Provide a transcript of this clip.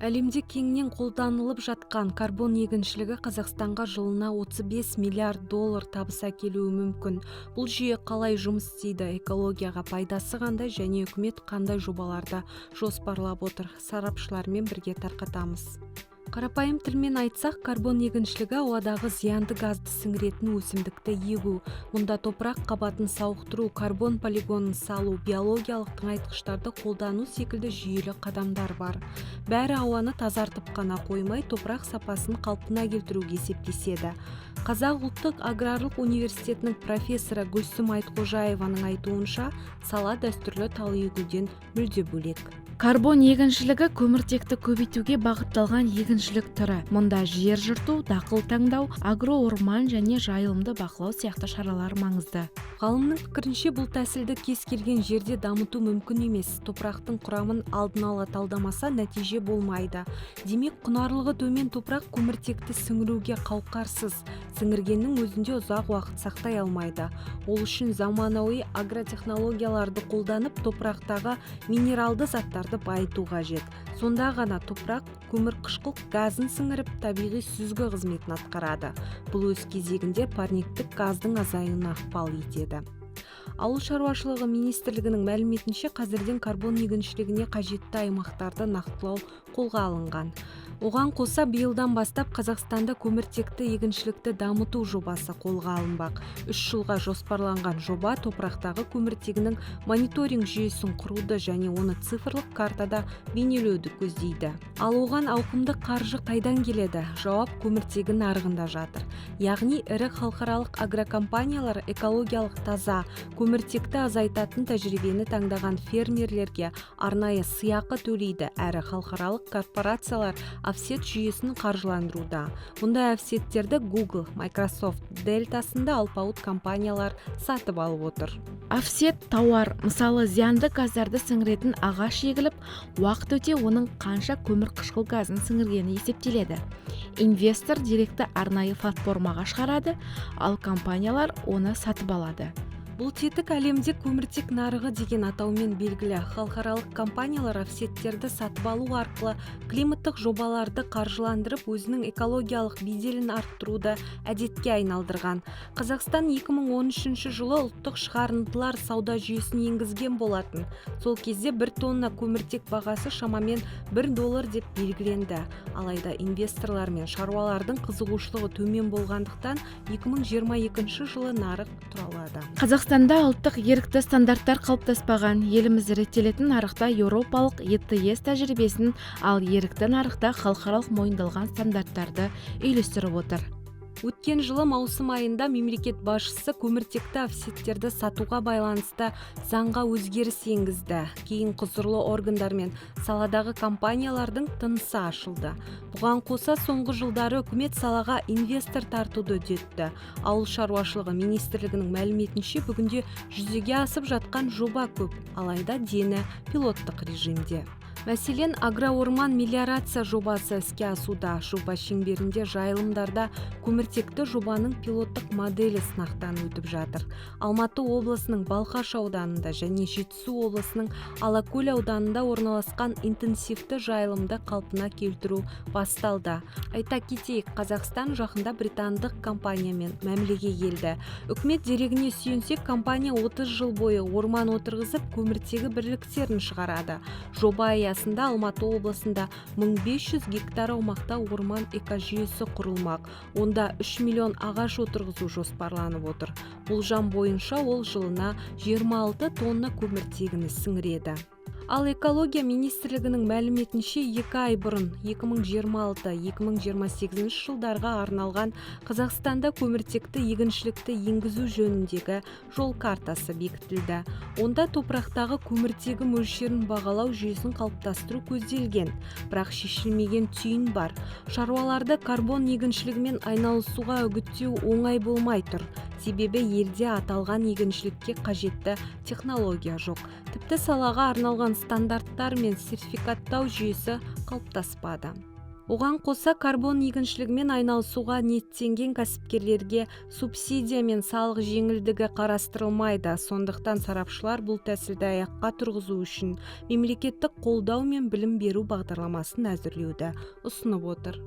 Әлемде кеңінен қолданылып жатқан карбон егіншілігі Қазақстанға жылына 35 миллиард доллар табыс әкелуі мүмкін. Бұл жүйе қалай жұмыс істейді, экологияға пайдасы қандай және үкімет қандай жобаларды жоспарлап отыр? Сарапшылармен бірге тарқатамыз. Қарапайым тілмен айтсақ, карбон егіншілігі – ауадағы зиянды газды сіңіретін өсімдікті егу. Мұнда топырақ қабатын сауықтыру, карбон полигонын салу, биологиялық тыңайтқыштарды қолдану секілді жүйелі қадамдар бар. Бәрі ауаны тазартып қана қоймай, топырақ сапасын қалпына келтіруге септеседі. Қазақ ұлттық аграрлық университетінің профессоры Гүлсім Айтқожаеваның айтуынша, сала дәстүрлі тал егуден мүлде бөлек. Карбон егіншілігі – көміртекті көбейтуге бағытталған егіншілік түрі. Мұнда жер жырту, дақыл таңдау, агроорман және жайылымды бақылау сияқты шаралар маңызды. Ғалымның пікірінше, бұл тәсілді кез келген жерде дамыту мүмкін емес. Топырақтың құрамын алдын ала талдамаса, нәтиже болмайды. Демек, құнарлығы төмен топырақ көміртекті сіңіруге қауқарсыз, сіңіргеннің өзінде ұзақ уақыт сақтай алмайды. Ол үшін заманауи агротехнологияларды қолданып, топырақтағы минералды заттарды байыту қажет. Сонда ғана топырақ көмірқышқыл газын сіңіріп, табиғи сүзгі қызметін атқарады. Бұл өз кезегінде парниктік газдың азаюына ықпал етеді. Ауыл шаруашылығы министрлігінің мәліметінше, қазірден карбон егіншілігіне қажетті аймақтарды нақтылау қолға алынған. Оған қоса, биылдан бастап Қазақстанда көміртекті егіншілікті дамыту жобасы қолға алынбақ. 3 жылға жоспарланған жоба топырақтағы көміртегінің мониторинг жүйесін құруды және оны цифрлық картада бейнелеуді көздейді. Ал оған ауқымды қаржы қайдан келеді? Жауап көміртегі нарығында жатыр. Яғни ірі халықаралық агрокомпаниялар экологиялық таза, көміртекті азайтатын тәжірибені таңдаған фермерлерге арнайы сыйақы төлейді әрі халықаралық корпорациялар офсет жүйесін қаржыландыруда. Мұндай офсеттерді Google, Microsoft, Delta сынды алпауыт компаниялар сатып алып отыр. Офсет тауар. Мысалы, зиянды газдарды сіңіретін ағаш егіліп, уақыт өте оның қанша көмірқышқыл газын сіңіргені есептеледі. Инвестор деректі арнайы платформаға шығарады, ал компаниялар оны сатып алады. Бұл тетік әлемде көміртек нарығы деген атаумен белгілі. Халықаралық компаниялар офсеттерді сатып алу арқылы климаттық жобаларды қаржыландырып, өзінің экологиялық беделін арттыруды әдетке айналдырған. Қазақстан 2013 жылы ұлттық шығарындылар сауда жүйесін енгізген болатын. Сол кезде бір тонна көміртек бағасы шамамен 1 доллар деп белгіленді. Алайда инвесторлар мен шаруалардың қызығушылығы төмен болғандықтан, 2022 жылы нарық тұралады. Қазақстанда ұлттық ерікті стандарттар қалыптаспаған. Еліміз реттелетін нарықта еуропалық ЕТС тәжірибесін, ал ерікті нарықта халықаралық мойындалған стандарттарды үйлестіріп отыр. Өткен жылы маусым айында мемлекет басшысы көміртекті офсеттерді сатуға байланысты заңға өзгеріс енгізді. Кейін құзырлы органдар мен саладағы компаниялардың тынысы ашылды. Бұған қоса, соңғы жылдары үкімет салаға инвестор тартуды үдетті. Ауыл шаруашылығы министрлігінің мәліметінше, бүгінде жүзеге асып жатқан жоба көп, алайда дені пилоттық режимде. Мәселен, агроорман мелиорация жобасы іске асуда. Жоба шеңберінде жайылымдарда көміртекті жобаның пилоттық моделі сынақтан өтіп жатыр. Алматы облысының Балқаш ауданында және Жетісу облысының Алакөл ауданында орналасқан интенсивті жайылымды қалпына келтіру басталды. Айта кетейік, Қазақстан жақында британдық компаниямен мәмілеге келді. Үкімет дерегіне сүйенсек, компания 30 жыл бойы орман отырғызып, көміртегі бірліктерін шығарады. Жоба аясында Алматы облысында 1500 гектар аумақта орман экожүйесі құрылмақ. Онда 3 миллион ағаш отырғызу жоспарланып отыр. Болжам бойынша, ол жылына 26 тонна көміртегіні сіңіреді. Ал экология министрлігінің мәліметінше, 2 ай бұрын 2026-2028 жылдарға арналған Қазақстанда көміртекті егіншілікті енгізу жөніндегі жол картасы бекітілді. Онда топырақтағы көміртегі мөлшерін бағалау жүйесін қалыптастыру көзделген. Бірақ шешілмеген түйін бар: шаруаларды карбон егіншілігімен айналысуға үгіттеу оңай болмай тұр. Себебі елде аталған егіншілікке қажетті технология жоқ, тіпті салаға арналған стандарттар мен сертификаттау жүйесі қалыптаспады. Оған қоса, карбон егіншілігімен айналысуға ниеттенген кәсіпкерлерге субсидия мен салық жеңілдігі қарастырылмайды. Сондықтан сарапшылар бұл тәсілді аяққа тұрғызу үшін мемлекеттік қолдау мен білім беру бағдарламасын әзірлеуді ұсынып отыр.